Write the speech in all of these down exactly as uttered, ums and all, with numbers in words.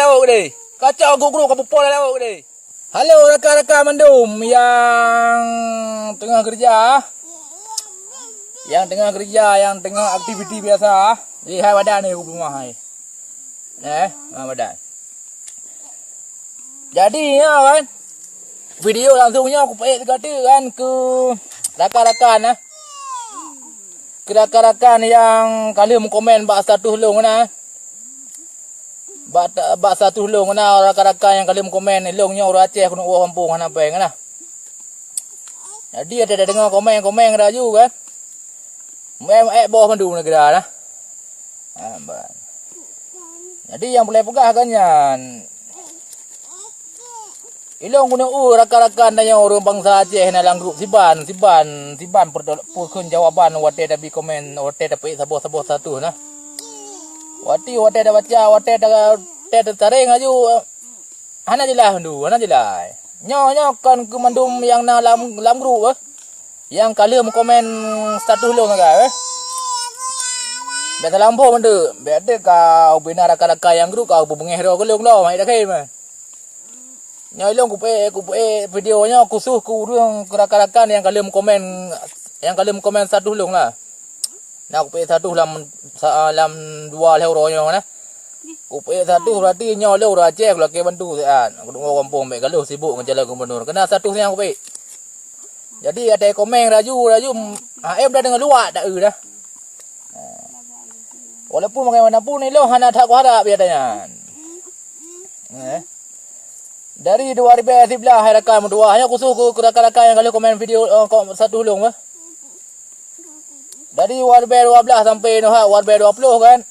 Laôt deh. Kacau grup-grup ka pupol laôt deh. Halo rakan-rakan mandum yang teungoh keureuja. Yang teungoh keureuja, yang teungoh aktiviti biasa. Jadi hai badan ni rumoh hai. Eh, ha, badan. Jadi nyoe kan, video langsung nyoe kupeuék sigoe kan keu rakan-rakan nah. Keu rakan-rakan nyang ka lheueh meukomen bak status lôn nah. Bak, bak status lôn nah, rakan-rakan nyang ka lheueh meukomen, lôn nyoe ureueng Aceh keuneuk woe gampông hana péng nah. Jadi ada deungoe komen-komen laju kan. Meuék-ék boh mandum neugara nah. Ha, ban. Jadi nyang peureulée peugah kan nyan. Ilôn keuneuk eu rakan-rakan tanyoe ureueng bansa Aceh na lam grup siban, siban, siban peukheun jawaban watée tabi komen, watée tapeuék saboh-saboh status nah. Watée, watée tabaca, watée ta-, watée tatareng laju, hana jeulaih mandum, hana jeulaih. Nyoe, nyoe kon keu mandum nyang na lam, lam grup eh. Nyang ka lheueh meukomen status lôn sagai eh. Bék talampôh mandum, bék teuk ka ubena rakan-rakan nyang grup ka beungéh droe keu lôn lom, hai dakhem eh. Nyoe ilôn kupeuék, kupeuék video nyoe khusos keu ureueng, keu rakan-rakan nyang ka lheueh meukomen, nyang ka lheueh meukomen status lôn lah. Nah, kupeuék status lam, sa-, lam dua lhée uroe nyoe nah. Kupeuék status berarti nyoe lôn ureueng Aceh kulakée bantu siat. Keuneuk woe gampông bék ka lheueh sibok ngon jalan gubernur. Keunan status nyang kupeuék. Jadi ada komen laju, laju, ha, eh, dah deungoe luwat dak eu dah. Walaupun bagaimanapun ilôn hana that kuharap biasa nyan. Eh. Dari dua ribée siblaih hai rakan meutuwah, nyoe khusos keu rakan-rakan nyang ka lheueh komen video, eh, ko-, status lôn eh. Dari dua ribée dua blaih sampai nyoe ha dua ribée dua ploh kan.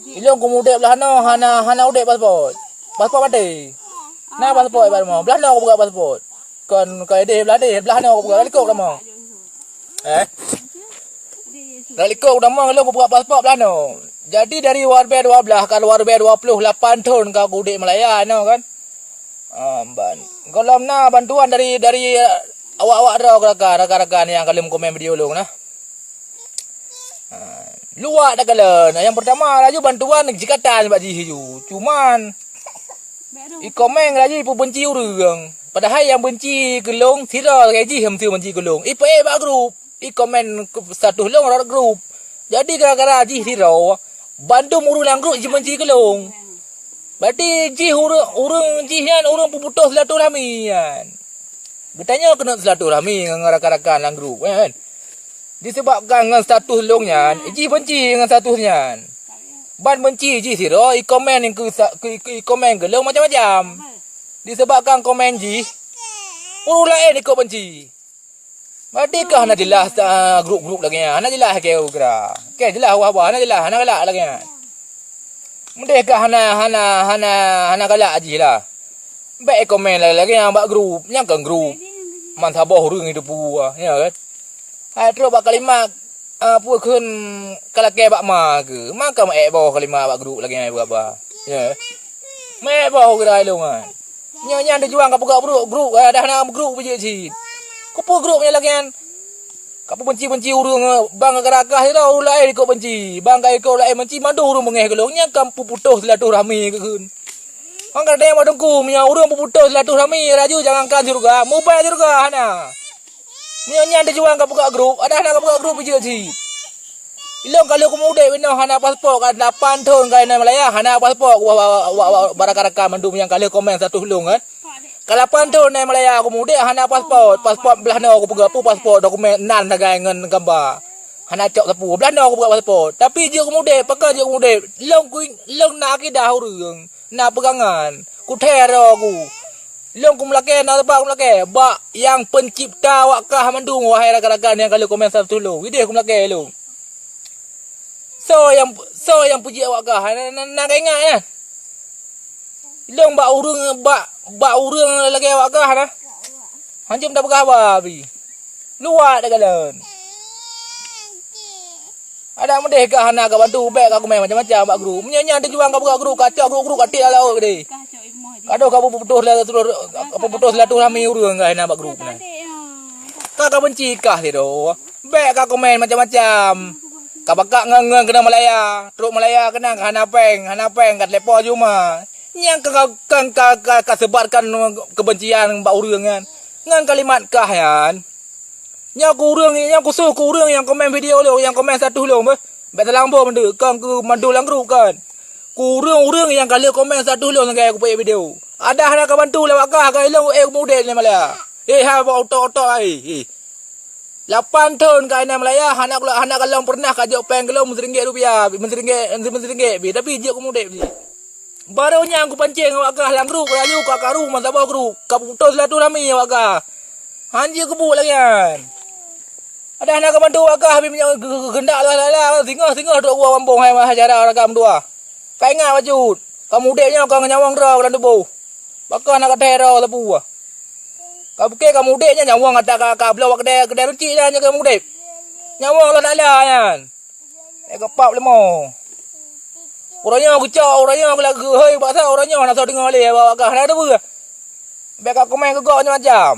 Ilôn keumeudeb blaih nyoe hana, hana udeb paspot. Paspot maté. Na paspot bak rumoh. Blaih nyoe kupeugah paspot. Kon ka ideh blaih deh, blaih nyoe kupeugah likot lama. Eh? Dari likot lama lôn kupeugah paspot blaih nyoe. Jadi dari dua ribée dua blaih ka dua ribée dua ploh lapan thon ka kudeb Malaya nyoe kan. Ah, ban. Gohlom na bantuan dari, dari awak-awak droe rakan, rakan-rakan nyang ka lheueh komen video lôn nah. Ha, luwat dak kalon. Nyang peurtama laju bantuan jikatan bak jih laju. Cuman i komen laju ipeubenci ureueng. Padahai nyang benci keu lôn sidroe lagée jih meusti benci keu lôn. Ipeuék bak grup. I komen status lôn rot grup. Jadi gara-gara jih sidroe, bandum ureueng lam grup jibenci keu lôn. Berarti jih ureueng, ureueng jih nyan ureueng peuputôh silaturahmi nyan. Geutanyoe keuneuk silaturahmi ngon rakan-rakan lam grup, kan? Disebabkan ngon status lôn nyan, jih benci ngon status nyan. Ban benci jih sidroe, i komen keu sa-, keu, keu, i komen keu lôn macam-macam. Disebabkan komen jih, ureueng laén ikot benci. Berarti kah hana jeulaih, ah, grup-grup lagée nyan, hana jeulaih keu kira. Keu jeulaih wah-wah, hana jeulaih, hana galak lagée nyan. Meudeh kah hana, hana, hana, hana galak jih lah. Bék komen lagée-lagée nyang bak grup, nyang kon grup. Man saboh ureueng itu pua, ya kan? Hai trok bak kalimat, ah, peue kheun ka lakée bak ma keu. Ma ka meuék boh kalimat bak grup lagée nyan bak ba. Ya. Meuék boh keu rai lôn kan. Nyoe nyan tujuan ka peugah grup, grup, eh, dah na grup bijéh cit. Keupeue grup nyang lagée nyan? Ka peubenci-benci ureueng, eh, bang gara-gara kah sidroe ureueng laén ikot benci. Bang ka ikot laén benci, mandum ureueng beungéh keu lôn. Nyan ka peuputôh silaturahmi keu kheun. Mangka dayang bak teungku, meunyoe ureueng peuputôh silaturahmi, laju jangankan syeuruga, mubai syeuruga hana. Meunyoe nyan tujuan ka peugah grup, adak hana ka peugah grup bijéh cit. Ilôn ka lheueh keumeudeh inoe hana paspot, ka lapan thon ka inoe Malaya, hana paspot, wah, wah, wah, wah, bak rakan-rakan mandum nyang ka lheueh komen status lôn, kan. Ka lapan thon inoe Malaya keumeudeh hana paspot, paspot blaih nyoe kupeugah peue paspot, dokumen nan sagai ngon gamba. Hana cok sapeue, blaih nyoe kupeugah paspot. Tapi jeuet keumeudeh, pakon jeuet keumeudeh. Lôn kui-, lôn na akidah ureueng, na peugangan. Kuthée droe ku. Lôn kumeulakée, na sabab kumeulakée. Bak nyang pencipta awak kah mandum, wahai rakan-rakan nyang ka lheueh komen status lôn. Ideh kumeulakée lôn. Soe nyang, soe nyang peujeuet awak kah? Na, na, na ka ingat nyan. Lôn bak ureueng, bak, bak ureueng lagée awak kah na. Hanjeuet tapeugah haba pih. Luwat dak kalon. Adak meudeh kah hana ka bantu, bék ka kumé macam-macam bak grup. Meunyoe nyan tujuan ka buka grup, ka cok grup-grup ka tiek lam laôt keudeh. Kadôh ka peuputoh silaturah-, ka peuputoh silaturahmi ureueng ka hina bak grup nyan. Ka, ka benci kah sidroe. Bék ka komen macam-macam. Ka bakat ngon-ngon keunan Malaya. Trok Malaya keunan ka hana péng, hana péng ka telepon juma. Nyang ka, ka, ka, ka, ka sebarkan kebencian bak ureuëng nyan ngon kalimat kah nyan. Nyoe keu ureuëng, nyoe khusos keu ureuëng nyang komen video lôn, nyang komen status lôn beh. Bèk talang boh mandum, kon keu mandum lam grup kon. Keu ureuëng-ureuëng nyang ka lheueh komen status lôn lagèe kupeuék video. Adak hana ka bantu lé awak kah, ka ilôn ék mudép lé malah. Eh, ha bak otak-otak ai. Eh. Lapan thon ka inan meulaya, hana kula, hana kalon pernah ka jok péng keu lôn meusiringgit rupiah, meusiringgit, meusiringgit pih, tapi jeuet keu mudép jih. Barô nyan kupancéng awak kah lam grup, laju ka karu meusaboh grup, ka putoh silaturahmi awak kah. Han jeuet keubuet lagèe nyan. Adak hana ka bantu awak kah, habéh meunyoe geu-, geu-, geundak lah, lah, lah, singoh, singoh trok gua gampông hai, hai syara ragam dua. Ka ingat bacut, ka mudép nyoe ka ngon nyawöng droe lam tuboh. Pakon hana ka thèe droe sapeue. Ka pike ka mudép nyan nyawöng ata ka, ka bloe bak keudè, keudè runcit nyan nyang ka mudép. Nyawöng lôn ala nyan. Eh, ka pap leumo. Uroe nyoe geucok, uroe nyoe geula geuhôi bak sa, uroe nyoe hana soe deungoe lé bak awak kah, hana teupeue. Bèk ka komen keu gob nyoe macam.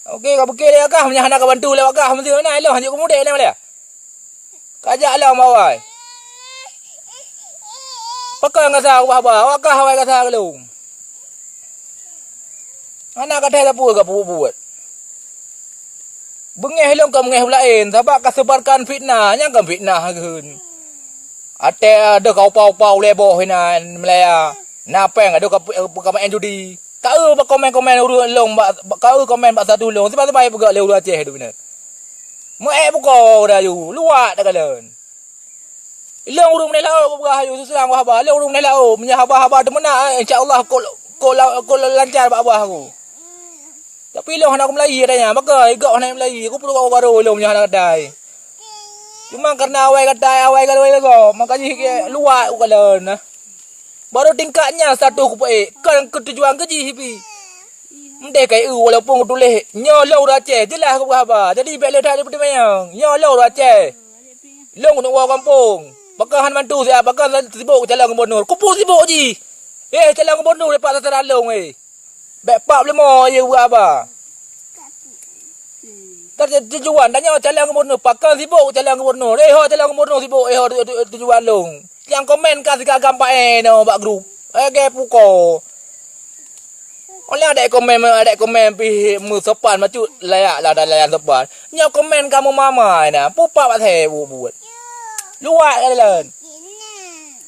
Oke, ka pike lé awak kah, meunyoe hana ka bantu lé awak kah, meusti na ilôn hanjeuet keu mudép lé malèe. Ka jak lom awai. Pakon gasa ubah ba, awak kah awai gasa keu lôn. Hana ka thèe sapeue ka peubuet-buet. Beungéh lôn ka beungéh laén, sabab ka sebarkan fitnah, nyang kon fitnah kheun. Até deuh ka upa-upa ulèe boh inan meulaya. Na péng deuh ka, ka maén judi. Ka eu bak komen-komen ureueng lôn bak, bak, ka eu komen bak status lôn, sibai-sibai peugah lé ureueng Aceh tu bina. Meu-ék buko rayu, luwat takalon. Lôn ureueng meuneh laôt peugah rayu, seuseurang wah haba, lôn ureueng meuneh laôt. Meunyoe haba-haba teumeunak, insya Allah kol, kol, kol lancar bak babah aku. Tapi lôn hana kumeulayi ata nyan, maka igok hana meulayi, aku peurunoe barô lôn meunyoe hana gatai. Cuma kareuna awai gatai, awai gatai lagoe, maka jih ke luwat ku kalon nah. Barô tingkat nyan status kupeuék, kon keu tujuan keu jih pih. Mdeh kai eu walaupun kutuléh, nyoe lôn ureueng Aceh, jeulaih kupeugah haba. Jadi bèk lé that dipeuteumayang, nyoe lôn ureueng Aceh. Lôn keuneuk woe gampông, pakon han mantu siat, pakon sibok calon gubunur. Kupeue sibok jih? Eh, calon gubunur dipat sasaran lôn, eh. Bèk pap leumo, ye, buet haba. Kan tujuan, dan nyoe calon gubunur, pakon sibok calon gubunur. Eh, ho calon gubunur sibok, eh, ho tu, tu, tujuan lôn. Nyang komen ka siga gampang, eh, no, bak grup. Eh, ge puko. Oleh adek komen, adek komen pih meusopan, macut layak lah dan layan sopan. Nyoe komen ka meumamai na, pupak bak thèe buet-buet. Luwat ka dalam.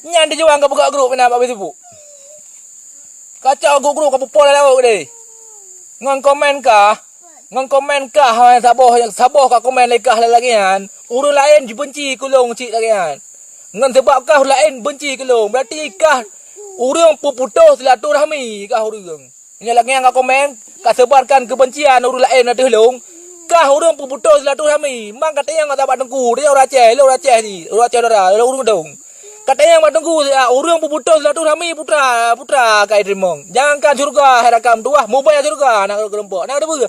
Nyan tujuan ka buka grup na bak Facebook. Kacau grup-grup ka pupol laôt deh. Ngon komen kah, ngon komen kah, hai, saboh, saboh ka komen lé kah lagèe nyan, ureueng laén jibenci keu lôn cit lagèe nyan. Ngon sabab kah ureueng laén benci keu lôn, berarti kah ureueng peuputôh silaturahmi kah ureueng. Nyan lagèe nyan ka komen, ka sebarkan keubencian ureueng laén ateueh lôn, kah ureueng peuputôh silaturahmi. Mang ka tanyong ata bak teungku, tanyong ureueng Aceh, lôn ureueng Aceh ni, ureueng Aceh dara, lôn ureueng dong. Ka tanyong bak teungku, ah, ureueng peuputôh silaturahmi putra, putra ka iteurimong. Jangankan syeuruga, hai rakan meutuwah, mubaya syeuruga na keureumpok. Na keudeuh,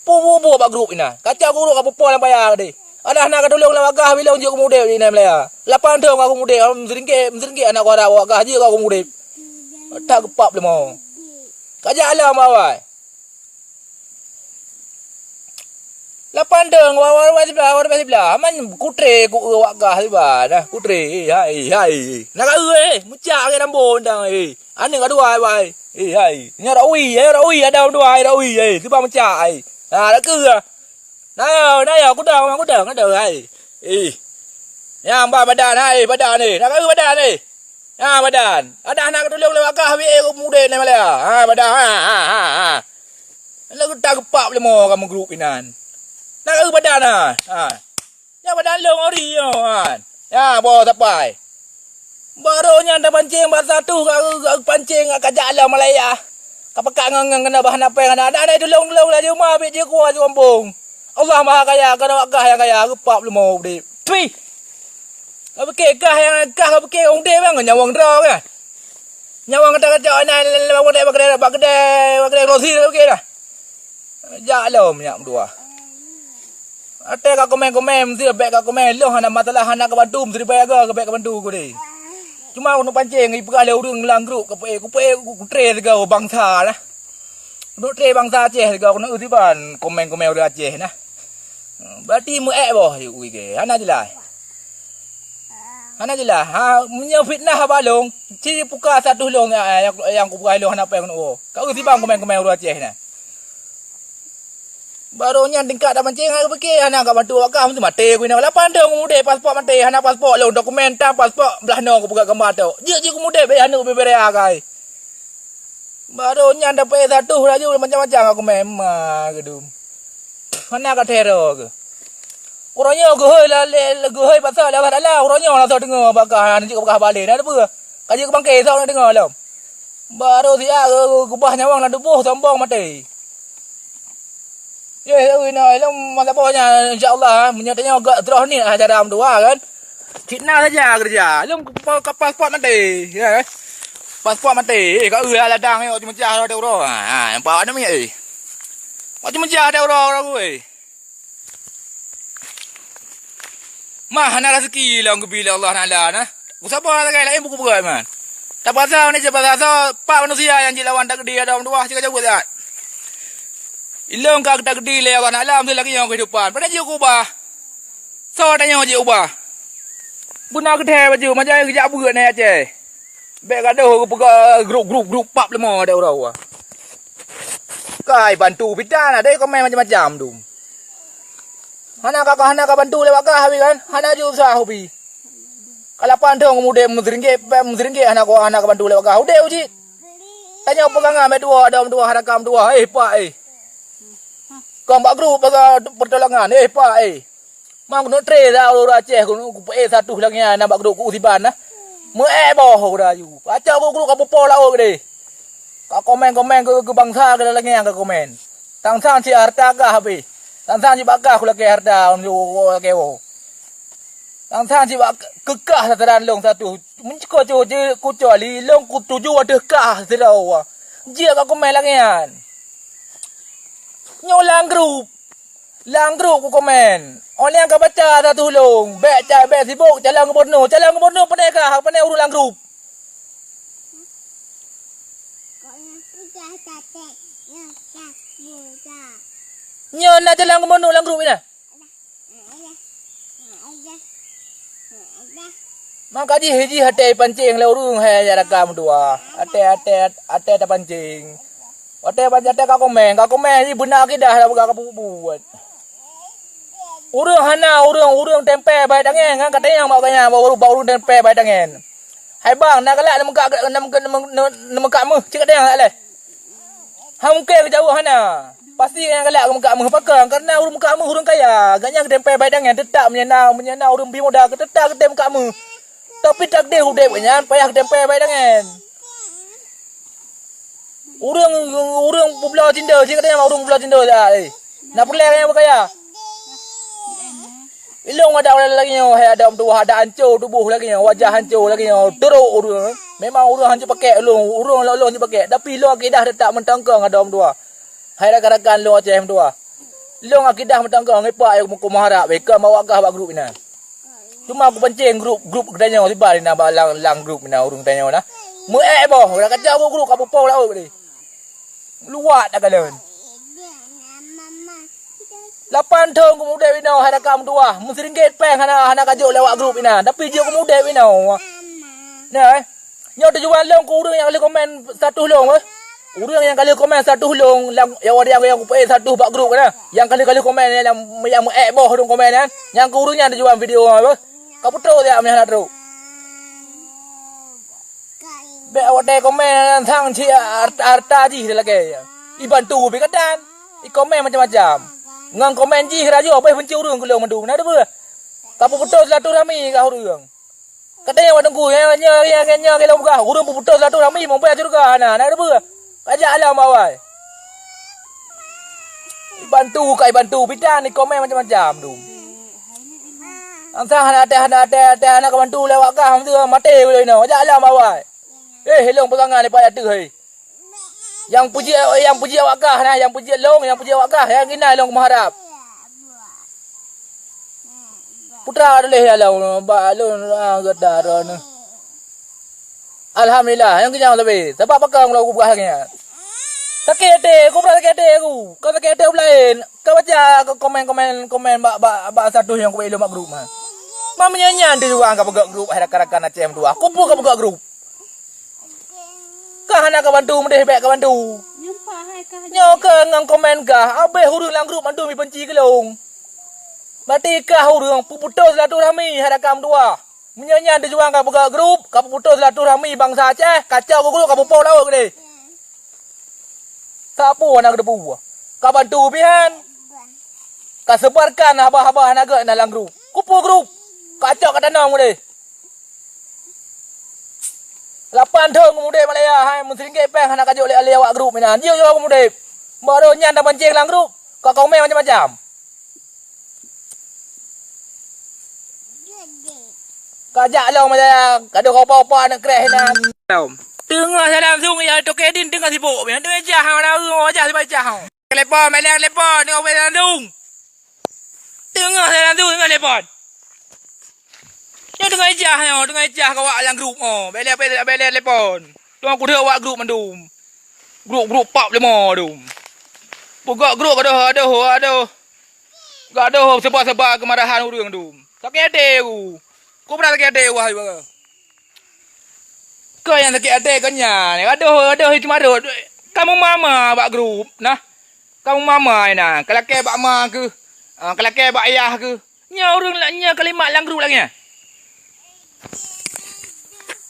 pu-, pu-, pu-, bak grup inan. Kacau grup ka pupol nyang payah deh. Adak hana ka tulông lé awak gah, bilong jeuet keu mudép di inan Malaya. Lapan thon ka mudép, meusiringgit, meusiringgit hana kuharap awak gah, jeuet ka mudép. That geupap leumo. Ka jak lom awai. Lapan dong, wa, wa, wa siblah, wa siblah. Man kutre ku, eh, wak gah siblah. Nah, kutre, eh, hai, hai. Nak ka, eh, mucak ke rambut dang, eh. Aneuk ka dua, eh, wai. Eh, hai. Nyoe rawi, eh, rawi, ada dua, eh, rawi, eh. Siblah mucak, eh. Ha, dak ke, ah. Nah, yo, nah, yo, kudang, kudang, ada, hai. Eh. Nyang ba badan, hai, badan, eh. Nak ka, eh, badan, eh. Ha, badan. Adak hana ka tulông lé wak gah, wék, eh, mudép nyan malèe. Ha, badan. Ha, ha, ha, ha. Lagu tak gepak leumo kamu grup inan. Nak ka badan, ha. Ha. Ya badan lông ori nyoe, ha. Ya, boh sapai. Baru nyan tapancing bak satu, ka, ka pancing, ka jak lom Malaya. Ka pekat ngon, ngon, kena bahan apa yang ada. Adak, adak tulông, tulông laju ma, bit je kuah, je kampung. Allah Maha Kaya, kena wak gah nyang kaya, gepak leumo udép. Tui! Ka pike kah nyang kah, ka pike udép bang, nyawöng droe kan. Nyawöng kata-kata, na, na, na, bak kedai, bak kedai, bak kedai, bak kedai grocery ka pike dah. Jak lom nyak meutuah. Até ka komen-komen, meusti bèk ka komen, lôn hana masalah, hana ka bantu, meusti dibayar ga, ka bèk ka bantu ku deh. Cuma keuneuk pancing, ipeugah lé ureueng lam grup, ka peuék, ku peuék, ku, ku tré sigoe bangsa lah. Keuneuk tré bangsa Aceh sigoe, keuneuk siban komen-komen ureueng Aceh nah. Berarti meu-ék boh, ui ke, hana jeulaih. Hana jeulaih. Ha, meunyoe fitnah haba lôn, ci puka status lôn nyang, nyang, nyang kupeugah lôn hana péng ngon uroe. Ka eu sibang komen-komen ureuëng Aceh nyan. Barô nyan tingkat dak mancing, hana pike, hana ka bantu awak kah, meusti maté ku inoe. Lapan thon kumudeb paspor maté, hana paspor lôn, dokumen tam paspor blah nyoe kupeugah gambar tu. Jeuet jih kumudeb, eh, aneuk bubé raya kai. Barô nyan dapet status laju macam-macam aku memang gedum. Hana ka tero ke? Uroe nyoe geuhôi la-, le-, le-, geuhôi pasal Allah Taala, uroe nyoe langsung deungoe bak kah, hana jeuet bak kah balé, na teupeue? Ka jeuet keubangké, soe na deungoe lom. Barô siat geu-, geu-, geubah nyawöng lam tuboh, sombong maté. Yeh, ui, na, ilong masa boh nyan, insya Allah, meunyoe tanyoe gak droe ni acara meutuah kan. Cit na saja kerja. Ilong pa-, ka paspor maté, ya. Paspor maté. Eh, ka eu ladang ni, cuma jah ada uroe. Ha, nampak ada minyak, eh. Cuma jah ada uroe, uroe, eh. Mah hana rezeki lom geubi lé Allah Taala na. Kusaba sagai laén buku beureukat man. Tapasa ni siapa rasa pak manusia nyang jilawan takdir ada dua siga jaweueb that. Ilong ka takdir lé Allah Taala meusti lagée nyoe kehidupan. Pada jeuet kubah. Soe tanyoe jeuet ubah. Beuna geuthée baju, majai geujak beuet na Aceh. Bék gadoh geupeugah grup, grup, grup pap leumah ada uroe. Kai bantu pitan ada komen macam-macam tu. Hana ka, hana ka bantu lewat kah habis kan? Hana ju usah hobi. Kalau pandang muda meusiringgit, meusiringgit hana ka, hana ka bantu lewat kah. Udeh uji. Tanya pegangan mek dua, ada dua, harakam dua. Eh, pak, eh. Kau bak grup bagi pertolongan. Eh, pak, eh. Mang keuneuk tré dah ureuëng Aceh keuneuk kupeuék status lagée nyan na bak grup ku siban na. Meu-ék boh ku dah aju. Pacok ku grup ka pupo laôt deh. Ka komen-komen keu, keu bansa keu lagée nyan ka komen. Tang sang cit harta kah habéh. Tang sang cit bak kah kulakée harta, lakée woe. Tang sang cit bak keukah sataran lông status. Meuncoe-coe kucuali lông kutuju ateueh kah sidroe. Jeuet ka komen lagée nyan. Nyoe lam grup. Lam grup ku komen. Oh nyang ka baca ata tulông. Bék ca-, bék sibok calon gubernur. Calon gubernur pane kah? Pane ureuëng lam grup. Nyoe na calon gubernur lam grup ina. Maka jih, jih até pancing lé ureuëng hai jak rakam dua. Até, até, até tapancing. Watée banyak ka komen, ka komen jih beuna akidah dah peugah ka buet. Ureuëng hana, ureuëng, ureuëng tempé bai tangen ngan katanyong bak gobnyan bak ureuëng, bak ureuëng tempé bai tangen. Hai bang, na galak neumeuka, neumeuka, neumeuka meuh cit katanyong lé. Ha mungken keu jaweueb hana. Pasti nyang galak geumeuka meuh pakon, kareuna ureuëng meuka meuh ureuëng kaya, gobnyan geutempé bai tangen teutap meunyan na, meunyan na ureuëng bi muda geuteutap geutem meuka meuh. Tapi takdir udeb nyan payah geutempé bai tangen. Ureuëng, ureuëng peubloe cindol, cit katanyong ureuëng peubloe cindol, ah, eh. Na peureulée nyang beukaya. Ilong ada ureuëng lagée nyoe, hai ada meutuwah, ada hanco tuboh lagée nyoe, wajah hanco lagée nyoe, trok ureuëng. Memang ureuëng hanco pakék ilong, ureuëng lôn hanco pakék. Tapi ilong akidah teutap meutangkong ada meutuwah. Hai rakan-rakan lôn Aceh meutuwah. Ilong akidah meutangkong, ngipak ayah muka maharap, eh, ka mawak gah bak grup inan. Cuma kupancing grup, grup geutanyoe siban na bak lam, lam grup na ureuëng tanyoe na. Meu-ék boh, dah kacau boh grup ka pupo laôt tadi. Luwat dah kalon. Lapan thon kumudeb inoe hana ka meutuwah, meusiringgit péng hana, hana ka jok lewat grup inan, tapi jeuet kumudeb inoe. Nah, eh. Nyoe tujuan lôn keu ureuëng nyang ka lheueh komen status lôn, eh. Ureuëng nyang ka lheueh komen status lôn, lam, nyang wadang nyang kupeuék status bak grup kan, eh. Nyang ka lheueh, ka lheueh komen, nyang, nyang meu-ék boh ureuëng komen nyan. Nyang keu ureuëng nyan tujuan video nyoe, eh. Ka putôh siat meunyo hana trok. Bék awak dai komen sang cit harta, harta jih lagée. Ibantu pih kadang. Ikomen macam-macam. Ngon komen jih rajo abéh benci ureuëng keu lôn mandum. Na deuh beuh. Ka putôh silaturahmi kah ureuëng. Katanya awak teungku, nyoe, nyoe, nyoe, nyoe, nyoe, nyoe, ureuëng putôh silaturahmi, mubai syurga, na, na deuh beuh. Kajak alam awai. Ibantu, ka ibantu, pitan, ikomen macam-macam tu. Ansang hana até, hana até, até, hana ka bantu lé awak kah, maté ulôn inoe, jak lom awai. Eh, ilong peugangan ipat ateueh, hei. Nyang puji, nyang puji awak kah nah, nyang puji lông, nyang puji awak kah, nyang inan lông meuharap. Putra tuléh ya lông, bak lôn, ah, gata droeneuh. Alhamdulillah, nyang keujang sabe. Sabab pakon lôn kupeugah lagée nyan. Sakét até, ku peurasa sakét até ku. Ka sakét até ureuëng laén. Ka baca komen-komen, komen bak, bak, bak status nyang kubri lom bak grup nyan. Ma meunyoe nyan tujuan ka peugöt grup hai rakan-rakan Aceh meutuwah, keupeue ka peugöt grup? Ka hana ka bantu meudeh, bèk ka bantu. Nyoe keuh ngon komen kah, habéh ureueng lam grup mandum jibenci keu lôn. Berarti kah ureueng peuputôh silaturahmi hai rakan meutuwah. Meunyoe nyan tujuan ka peugöt grup, ka peuputôh silaturahmi bansa Aceh, kacau keu grup, ka peupôh laôt keudeh. Sapeue hana geuteupeue? Ka bantu pihan. Ka sebarkan haba-haba hana gèt na lam grup. Keupeue grup? Ka cok ka tanom udeh. Lapan thon geumudép Malaya hai, meuseuringgét péng hana ka jok lé awak grup inan. Jiyue jok geumudép. Baru nyan tapancing lam grup, ka komen macam-macam. Ka jak lom Malaya, ka deuh opa-opa aneuk kreh inan. Teungoh salam sung ya toke din teungoh sibuk. Teungoh jah hana wajah sibai jah. Telepon, bèk lé telepon, teungoh bèk langsung. Teungoh langsung, teungoh telepon. Nyoe teungoh ijah nyoe, teungoh ijah keu awak lam grup nyoe. Bèk lé, bèk lé, bèk lé telepon. Teungoh kudeuh awak grup mandum. Grup-grup pap lima dum. Peugah grup gadoh, adoh, adoh. Gadoh seuba-seuba keumarahan ureueng dum. Sakét até ku. Ku peurah sakét até ku, wahai baka. Keu nyang sakét até keu nyan, adoh, adoh, itu marot. Kamu mama bak grup nah. Kamu mama na, kalakée bak ma keuh. Ah, kalakée bak ayah keuh. Nyoe ureueng la-, nyoe kalimat lam grup lagée nyan.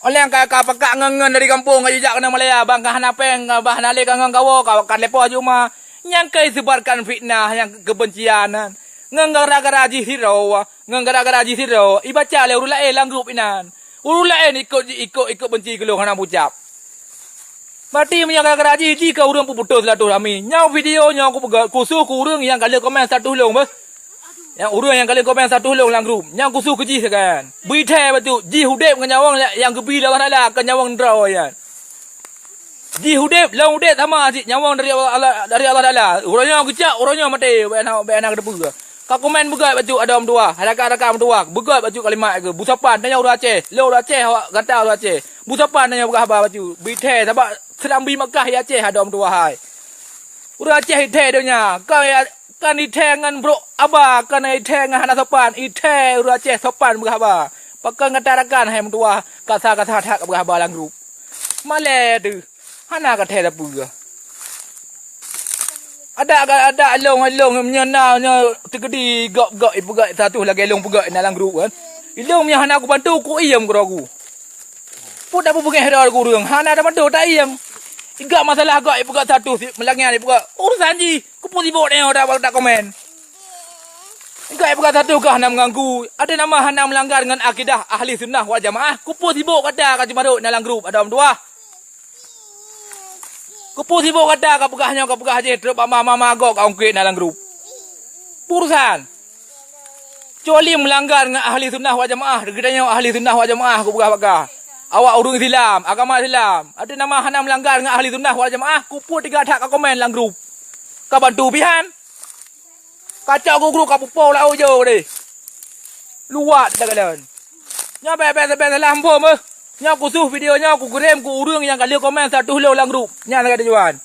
Oleh ka, ka pakak ngon-ngon dari gampông ka jijak keunoe Malaya, bang ka hana péng, bah hana lé ka ngon kawoe, ka, ka leupah juma. Nyang ka isebarkan fitnah nyang kebencian nyan. Ngon gara-gara jih sidroe, ngon gara-gara jih sidroe, ibaca lé ureueng laén lam grup inan. Ureueng laén ikot, ikot, ikot benci keu lôn hana bucab. Berarti meunyoe gara-gara jih, jih ka ureueng peuputôh silaturahmi. Nyoe video nyoe kupeugah khusos keu ureueng nyang ka lheueh komen status lôn beuh. Nyang ureueng nyang ka lheueh komen status lôn lam grup. Nyoe khusos keu jih sagai. Beuithée bacut, jih udeb ngon nyawöng nyang geubi lé Allah Taala, kon nyawöng droe nyan. Jih udeb, lôn udeb sama cit nyawöng dari Allah, dari Allah Taala. Uroe nyoe geucok, uroe nyoe maté, bèk na, bèk na geuteupeue. Ka komen beugöt bacut adoe meutuwah, rakan-rakan meutuwah, beugöt bacut kalimat keuh. Busopan tanyoe ureueng Aceh, lé ureueng Aceh awak gata ureueng Aceh. Busopan tanyoe peugah haba bacut. Beuithée sabab seurang bi Makkah i Aceh adoe meutuwah hai. Ureueng Aceh ithée donya, kon ya, kon ithée ngon brok haba, kon ithée ngon hana sopan, ithée ureueng Aceh sopan peugah haba. Pakon gata rakan hai meutuwah, kasa-kasa that peugah haba lam grup. Malée teuh, hana ka thèe sapeue. Adak, adak lôn, lôn meunyoe na nyoe teukeudi gok-gok ipeugah status lagée lôn peugah na lam grup kan. Ilôn meunyoe hana kubantu, kuiem keudroe ku. Peue tapeubungéh droe ku ureueng, hana tabantu taiem. Igak masalah gok ipeugah status, meulangian ipeugah urusan jih, keupeue sibok tanyoe dak, dak komen. Igak ipeugah status kah hana meuganggu, ateueh nama hana meulanggar ngon akidah ahli sunnah wal jamaah, keupeue sibok gata ka jibarô na lam grup adoe meutuwah. Keupeue sibok gata ka peugah nyoe, ka peugah jih, trok bak ma-, ma-, ma-, gok ka ungkét na lam grup. Peue urusan. Kecuali meulanggar ngon ahli sunnah wal jamaah, geutanyoe ahli sunnah wal jamaah kupeugah bak kah. Awak ureueng Islam, agama Islam. Ateueh nama hana meulanggar ngon ahli sunnah wal jamaah, keupeue teuga that ka komen lam grup. Ka bantu pihan. Kacau gugru ka pupo lau jo deh. Luwat dah kalian. Nyoe bèk, bèk, bèk salah muphom eh. Nyoe khusus video nyoe kukirém keu ureueng nyang ka lheueh komen status lôn lam grup. Nyan lagèe tujuan.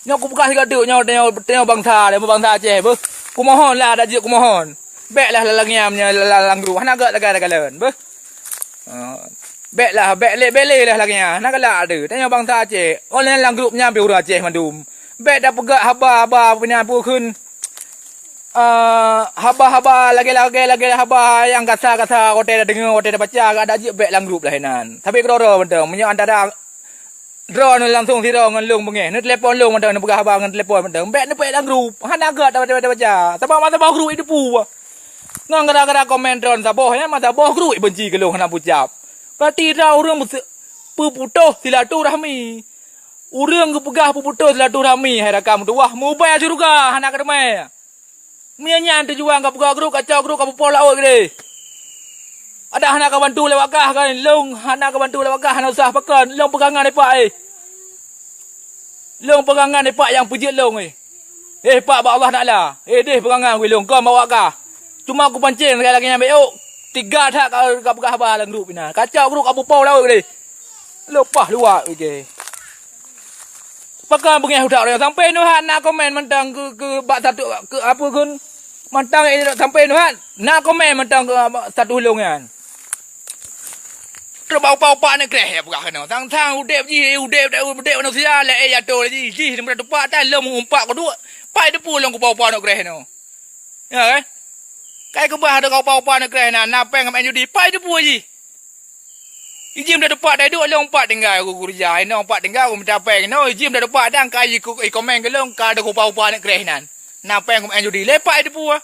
Nyoe kupeugah sigoe teuk nyoe, nyoe, nyoe bansa, nyoe bansa Aceh beuh. Kumohon lah, dak jeuet kumohon. Bèk lah lam ngiam nyoe lam, lam grup. Hana gèt lagèe dah kalian beuh. Ah, bèk lah, bèk lé, bèk lé lah lagèe nyan. Hana galak deuh. Tanyoe bansa Aceh. Oleh lam grup nyan pih ureueng Aceh mandum. Bèk tapeugah haba-haba peunan peue kheun. Ah, haba-haba lagèe-lagèe, lagèe haba nyang gasa-gasa watèe tadeungoe, watèe tabaca, ka dak jeuet bèk lam grup lah inan. Tapi keudroe-droe mantong, meunyoe antara droeneuh langsung sidroe ngon lôn beungèh, neutelepon lôn mantong, neupeugah haba ngon telepon mantong. Bèk neupeuék lam grup, hana gèt tabaca-baca. Sabab masa boh grup jiteupeue. Ngon gara-gara komen droeneuh saboh nyan, masa boh grup benci keu lôn hana peucab. Berarti droe ureueng beuse-, peuputôh silaturahmi. Ureueng geupeugah peuputôh silaturahmi, hai rakan meutuwah, mubai syeuruga hana ka teumé. Meunyoe nyan tujuan ka peugah grup, kacau grup, ka pupo laôt keudeh. Adak hana ka bantu lé wak kah kan, lôn hana ka bantu lé wak kah, hana usah pakon, lôn peugangan ipak eh. Lôn peugangan ipak nyang peujeuet lôn eh. Eh, pak bak Allah Taala. Eh, deh peugangan wéh lôn kon bak wak kah. Cuma kupancéng lagèe-lagèe nyan bèk ôk. Teuga that ka, ka peugah haba lam grup inan. Kacau grup ka pupo laôt keudeh. Leupah luwat wéh. Pakon beungèh utak ureueng sampai neuh hana komen mantong keu, keu bak satu, keu apa kheun? Mantong eh, sampai nuhat, na komen mantong ke status lôn nyan. Terus bak upak-upak aneuk kreh ya peugah keunoe. Sang-sang udeb jih, udeb, udeb manusia, lé eh jatoh lé jih, jih teumpat tupak tan lôn umpak keu duek. Pai teupeu lôn keu upak-upak aneuk kreh nyoe. Ya kan? Kai keubah ada keu upak-upak aneuk kreh na, na péng ngon main judi, pai teupeu jih. Ijim dah tepak dah duek lôn umpak tinggai ku keureuja, inoe umpak tinggai ku mita péng. Inoe ijim dah tepak dang ka i komen keu lôn ka ada keu upak-upak aneuk kreh nan. Na péng ngon main judi, lé pai teupeu.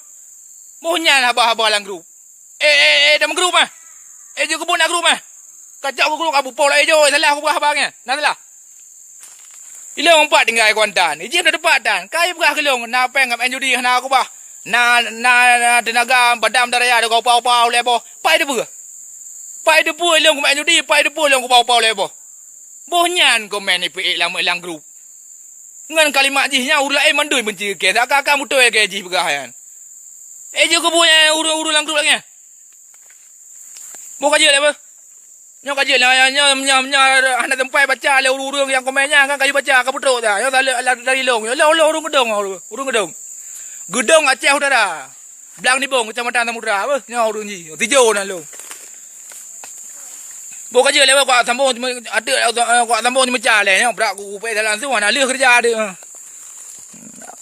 Boh nyan haba-haba lam grup. Eh, eh, eh, dalam grup ah. Eh, jeuet keubuet na grup ah. Kacok keu grup abu pol eh jo, salah aku haba nyan. Na salah. Ilong empat tinggai Kuantan. Ijim dah tepat tan. Kai peugah keu lôn, na péng ngon main judi hana aku bah. Na, na, na tenaga badam daraya deungon upa-upa ulée boh. Pai teupeu. Pai teupeu ilong keu main judi, pai teupeu ilong keu upa-upa ulée boh. Boh nyan komen ipeuék lam, lam grup. Ngon kalimat jih nyan ureuëng laén mandum benci keu kée. Seakan-akan beutôi kée jih peugah nyan. Eh, jeuet keubuet nyan ureuëng-ureuëng lam grup lagée nyan. Boh ka jeuet lé beuh. Nyoe ka jeuet lé, nyoe, nyoe, nyoe, nyoe hana teumpat baca lé ureuëng-ureuëng nyang komen nyan kan, ka baca, ka peutrok dah. Nyoe dari, dari lôn. Nyoe lôn, lôn ureuëng Geudong, ureuëng Geudong. Geudong Aceh Utara. Blang Nibong, Kecamatan Samudra. Beuh, nyoe ureuëng jih. Tijo na lôn. Boh ka jeuet lé, beuh, kuat sambung, ateueh, kuat sambung meucah lé. Nyoe brat ku, ku peuék langsung, hana lheueh keureuja deuh.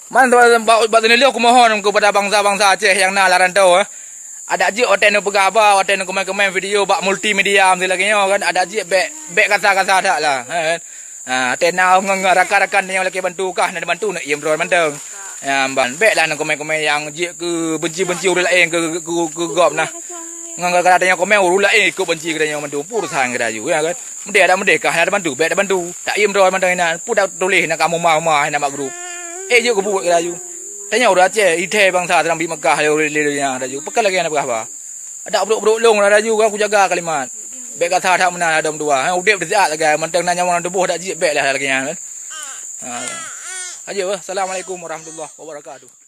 Man, bak, bak, bak teuneulheueh kumohon keupada bansa-bansa Aceh nyang na lam rantau, eh. Adak jeuet watée neupeugah haba, watée neukeumén-keumén video bak multimedia miseue lagée nyoe kan, adak jeuet bék, bék kasa-kasa that lah, eh, kan. Ha, watée na ngon, ngon rakan-rakan tanyoe lakée bantu kah, na dibantu, na iem droe mantong. Ya, ban, bék lah neukeumén-keumén nyang jeuet keu benci-benci ureuëng laén keu, keu, keu gob nah. Ngon gara-gara tanyoe komen ureuëng laén ikot benci keu tanyoe mantong, pur sang keu laju, ya kan. Meudeh adak meudeh kah na dibantu, bék dibantu. Tak iem droe mantong inan, peue dak tuléh na kamoe ma-ma na bak grup. Eh, jeuet keubuet keu laju. Tanyoe ureuëng Aceh, ithée bansa seurang bi Mekah lé ureuëng lé donya laju. Pakon lagée nyan peugah haba. Adak brok-brok lôn laju kan kujaga kalimat. Bék kasa that meunan adom dua. Ha, udeb teusiat lagée mantong na nyawöng tuboh dak jeuet bék lah lagée nyan kan. Ha. Aja, assalamualaikum warahmatullahi wabarakatuh.